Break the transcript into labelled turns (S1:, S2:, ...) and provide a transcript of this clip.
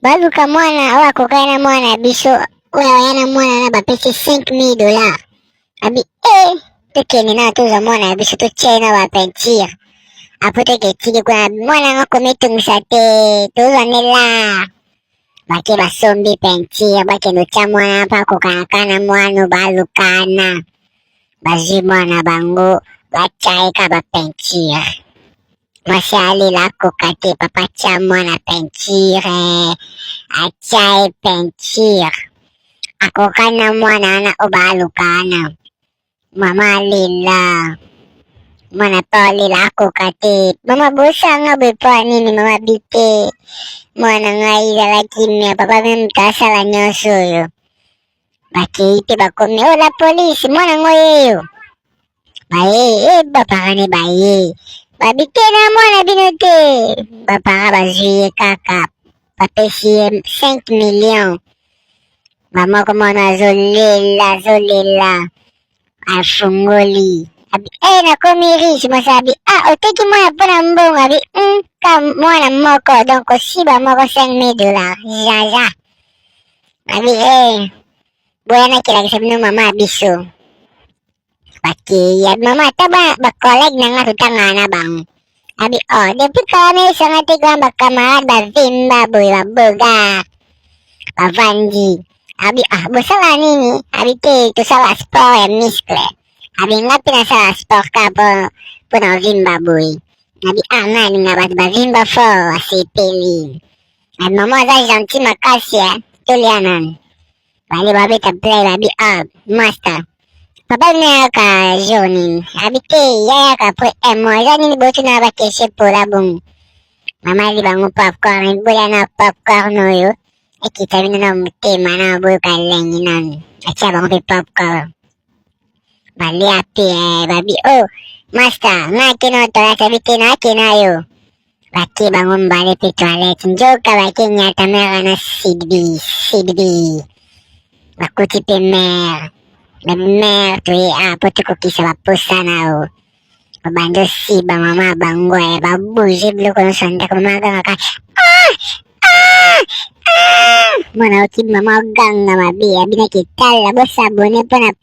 S1: Baluka mwana oyo akokani na mwana biso, oyo aya na mwana na bapesi 5000 dollars. Abi e tokende na tozwa mwana ya biso, totie na bapeinture, apo toke etiki kuna. Mwana yango akomitungisa te, tozwa nde lar. Bake basombi peinture, bakende otya mwana mpo akokanaka na mwana balukana. Bazwi mwana bango, batya ye ka bapeinture. Mwasi alela, akoka te. Papa tya mwana peinture, atya ye peinture, akoka na mwana wana oyo baluka wana. Mama alela, mwana mpe alela, akoka te. Mama, bosanga boye mpo ya nini? Mama bi te, mwana ngai ezalaki mia papa me moto asala nyonso oyo. Bakei mpe bakomi oyo la polise, mwana ngo yeyo baye e bapara ne baye babi te na mwana bino te. Bapara bazwi ye kaka, bapesi ye 5 millions. Bamoko mwana azolela, azolela, afungoli, abi e nakomi riche. Mwasi abi ah, oteki mwana mpo na mbongo? Abi ka mwana moko, donc osiba moko 5000 dollars jaja. Abi e boya nakelakisa bino mama ya biso. Bakei, abi mama, ata bacollègue na nga totangana na bango. Abi oh, depuis kala nayesanga te kaka bacamarade bavimba boye, babogar bavandi. Abi ah, bosala nini? Abi te, tosala sport ya muscle. Abi nga mpe nasala sport kaka mpo na ovimba boye. Abi ah, nga alinga bato bavimba fort. Asepeli. Abi mama aza gentil makasi. Tolia nani bale babeta play. Babi ah, master, papa bino yaka jour nini? Abi te, yayaka après un mois. Eza nini botuna baquestion pola bongo? Mama ali bango popcorn, bolia na popcorn oyo ekita bino na motema na boyoka elengi nanu. Atia bango mpe popcorn, balia mpe. Babi oh master, nga ake na toilette. Abi te, na ake na yo. Bake bango mbale mpe toilette, nzoka bake nyata mare na sidbi sidbi. Bakuti mpe mare, babi mare, toye a mpo tokokisa baposa na yo. Babandi osiba mama bango, babouge biloko nyonso ya ndako. Mama agangaka ah, ah, ah! Mwana oki mama oganga mabe, abinaki. Tala, bosabone mpona.